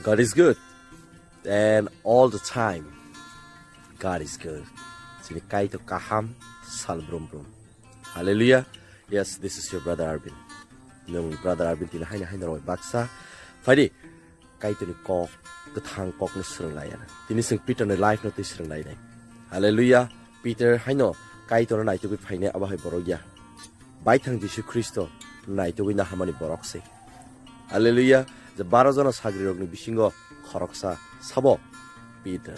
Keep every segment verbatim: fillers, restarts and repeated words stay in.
God is good. And all the time, God is good. Chini Kaitor kaham sal brum brum. Hallelujah. Yes, this is your brother Arvin. Nung brother Arvin tini haino haino roi baksa. Phaidi, Kaitorni kok, kwthang kokno swrwng lai ano. Tini chwng Peterni life no twi swrwng lai nai. Hallelujah. Peter haino Kaitorno naitugwi phainai abo hai borok ya. Baithang Jisu Khristo naitugwi naharmani borok se. Hallelujah. Je baro jona sagrirokni bisingo khoroksa sabo Peter.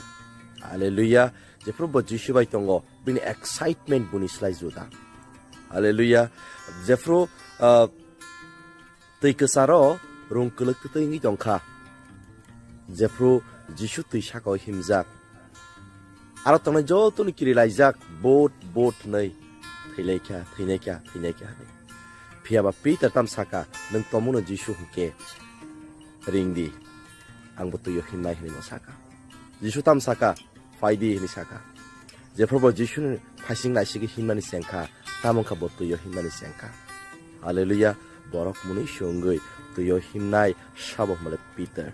Hallelujah. Jephru bo Jisu bai tongo, bini excitement buni slai juda. Hallelujah. Jephru, ah, twi kwcharo rung kwlwk twtwi wngwi tongkha. Jephru Jisu twi sakao himjak. Aro tongnai jotoni kiri laijak, "Bot, bot," hwnwi, "Thwilaikha, thwilaikha, thwilaikha," hwnwi. Phiyaba Peter tam saka, "Nwng tomungno Jisu hwnkhe ring di. Ang bo twio himnai," hwnwi no saka. Jisu tam saka, "Phai di," hwnwi saka. Jephru bo Jisuni phaising naisigwi himnani chengkha, tamo wngkha bo twio himnani chengkha. Hallelujah. Borok mwnwi songwi twio himnai sabo hwnmale Peter.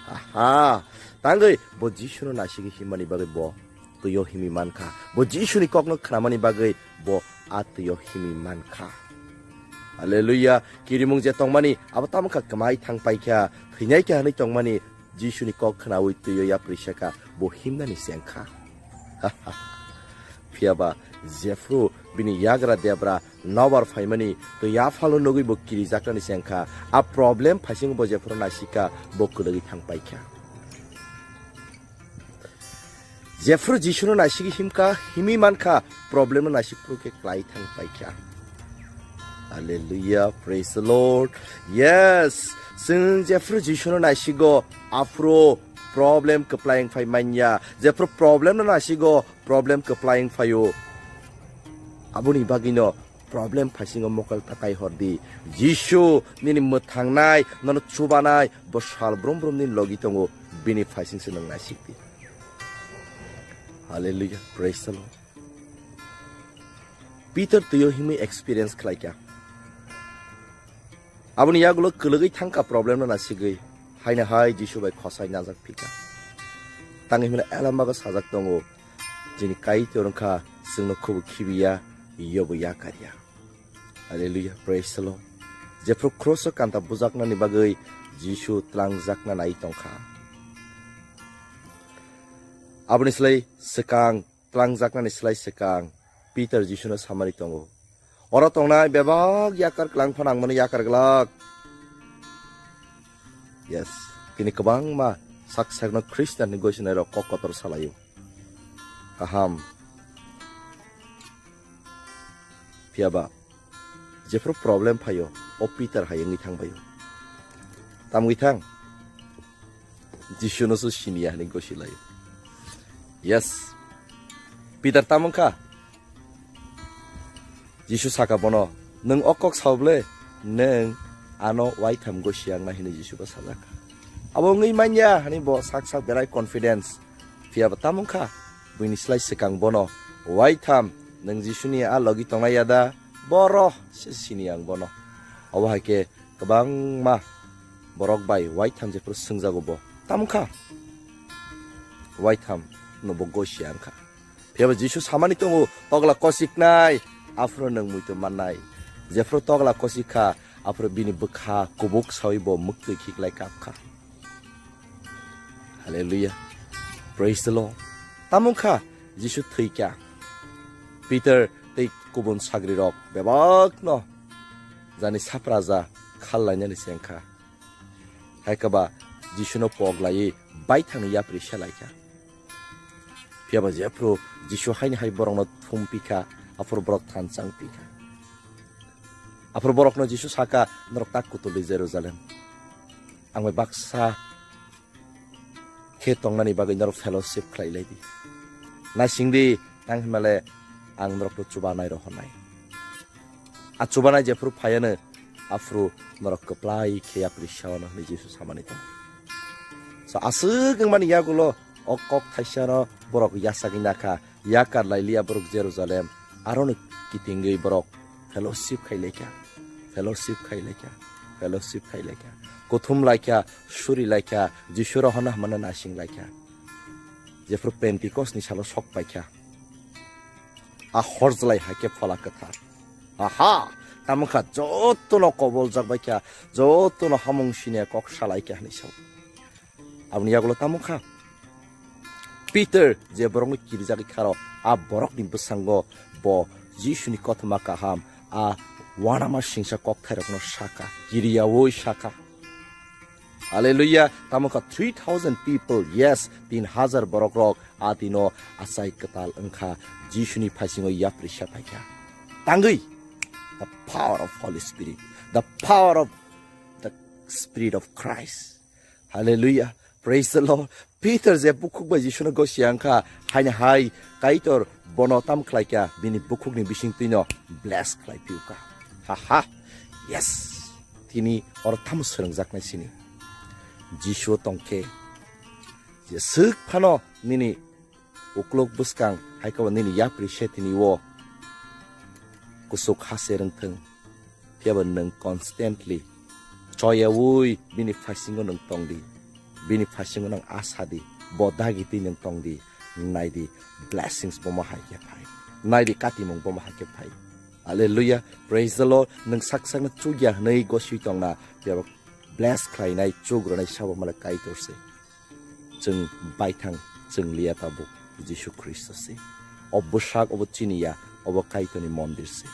Aha! Tangwi bo Jisuno naisigwi himmani bagwi bo twio himwi mankha. Bo Jisuni kokno khnamani bagwi bo a twio himwi mankha. Hallelujah. Kirimung je tongmani abo tamo kha kwmai thang paikha, thwinaikha hwnwi tongmani Jisuni kok khnaui twio yapri saka bo himnani chengkha. Phiyaba jephru bini yagra debra nobar phaimani twi yaphalo nugwi bo kirijaknani chengkha. A problem phaisingo bo jephru naisika bo kwlwgwi thang paikha. Jephru Jisuno naisigi himkha, himwi mankha, problem no naisik phuru khe klai thang paikha. Hallelujah, praise the Lord. Yes, chwng jephru Jisuno naisigo, aphuru problem kwplai wng phai manya. Jephru problem no naisigo, problem kwplai wng phaio. Aboni bagwino problem phaisingo mokol takai hordi. Jisu nini mwthangnai, nono chubanai, bo sal brum brum nini logi tongo, bini phaisingse nwng naisik di. Hallelujah, praise the Lord. Peter twio himwi experience khlaikha. Aboni yagulo kwlwgwi thangkha problem no nasigwi. Haino hai Jisu bai khosai najak phikha. Tangwi hwnwi Elambago sajak tongo, "Chini Kaitor wngkha chwngno khubu khibiya, yobo yakarya." Hallelujah, praise the Lord. Jephru cross o kanta bujaknani bagwi Jisu tlangjakna nai tongkha. Aboni slai swkang tlangjaknani slai swkang Peter Jisuno samani tongo, "Oro tongnai bebak yakar klang phano ang bono yakar glak." Yes, tini kwbangma sak sakno Khristianni goisinairok kok kotor salaio. Kaham. Phiyaba jephru problem phaio, o Peter hai wngwi thangbaio. Tamgwi thang. Jisuno se siniya hwnwi gosi laio. Yes. Peter tamo wngkha? Jisu saka bono, "Nwng o kok sao ble, nwng ano waitham gosi ang nai," hwnwi Jisu bo sajak. Abo wngwi manya hwnwi bo sak sak berai confidence. Phiyaba tamo wngkha? Buini slai swkang bono, "Waitham, nwng Jisuni a logi tongnai ya da? Boro se sini ang bono." Obo hai khe kwbangma borok bai waitham jephru swngjago bo, "Tamo wngkha?" Waitham no bo gosi ang kha. Phiyaba Jisu samani tongo, "Togla kosiknai, aphuru nwng muitu mannai." Jephru togla kosik kha, aphuru bini bwkha kubuk saui bo mwktwi khiklai kap kha. Hallelujah. Praise the Lord. Tamo wngkha Jisu thwi kha. Peter tei kubun sagrirok bebakno jani sapraja khal lainani se wngkha. Hai khe ba Jisuno pok laiwi baithangni yapri se lai kha. Phiyaba jephru Jisu haini hai borokno thum pi kha, aphuru borok thansa wng pi kha. Aphuru borokno Jisu saka, "Norok tak kutuldi Jerusalem. Ang bai baksa khe tongnani bagwi norok fellowship khlai lai di. Naising di, tang hinmale ang norokno chubanai rohornai. A chubanai jephru phaiano, aphuru norok kwplai khe yapri saono," hwnwi Jisu samani tongo. So, aswk wngmani yagulo o kok thaisano borok yachagwi nakha, yakar lai liya borok Jerusalem, aroni kitingwi borok fellowship khai lai kha, fellowship khai lai kha, fellowship khai lai kha. Kuthum laikha, suri laikha, Jisu rohorna hwnmano naising laikha. Jephru Pentecost ni salo sok paikha. A horjlai hai khe Phola Kwthar. Aha! Tamo kha jotono koboljak bai kha, jotono hamung sini kok salai kha hinwi sao. Aboni yagulo tamo kha? Peter je borokno kirijagwi kharo, a borokni bwsango bo Jisuni kothoma kaham, a uanama singsa kokthairokno sakha, kiriyaui sakha. Hallelujah. Tamo kha three thousand people, yes, tin hajar borok rok a dino achai kwtal wngkha, Jisuni phaisingo yapri se phaikha. Tangwi, the power of Holy Spirit, the power of the Spirit of Christ. Hallelujah. Praise the Lord. Peter je bukhuk bai Jisuno gosi wngkha, haini hai Kaitor bono tam khlaikha, bini bukhukni bisingtwino bless khlai phiukha. Ha ha. Yes. Tini oro tamo swrwngjaknai sini. Jisu tongkhe je swk phano nini uklok bwskang hai khe bo nini yapri se tini o kusuk ha se rwngthwng. Phiya bo nwng constantly choyaui bini phaisingo nwng tongdi, bini phaisingo nwng asadi, bo dagitwi nwng tongdi, naidi blessings bomo hai khe phai, naidi katimung bomo hai khe phai. Hallelujah, praise the Lord. Nwng sak sakno chukya hwnwi goswi tongna, phiya bo bless khlainai, chuk rwnai sabo male Kaitor se. Chwng baithang, chwng liya tabuk Jisu Khristo se. O bwsak obo chini ya, obo Kaitorni mondir se.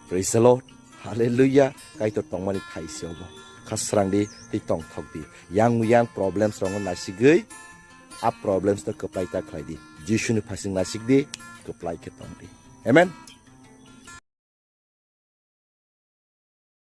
Praise the Lord. Hallelujah. Kaitor tongmani thai se obo. Kha srang di, tei tongthok di. Yang yang problems rokno naisigwi, a problems no kwplai ta khlai di. Jisuni phasing naisik di, kwplai khe tong di. Amen.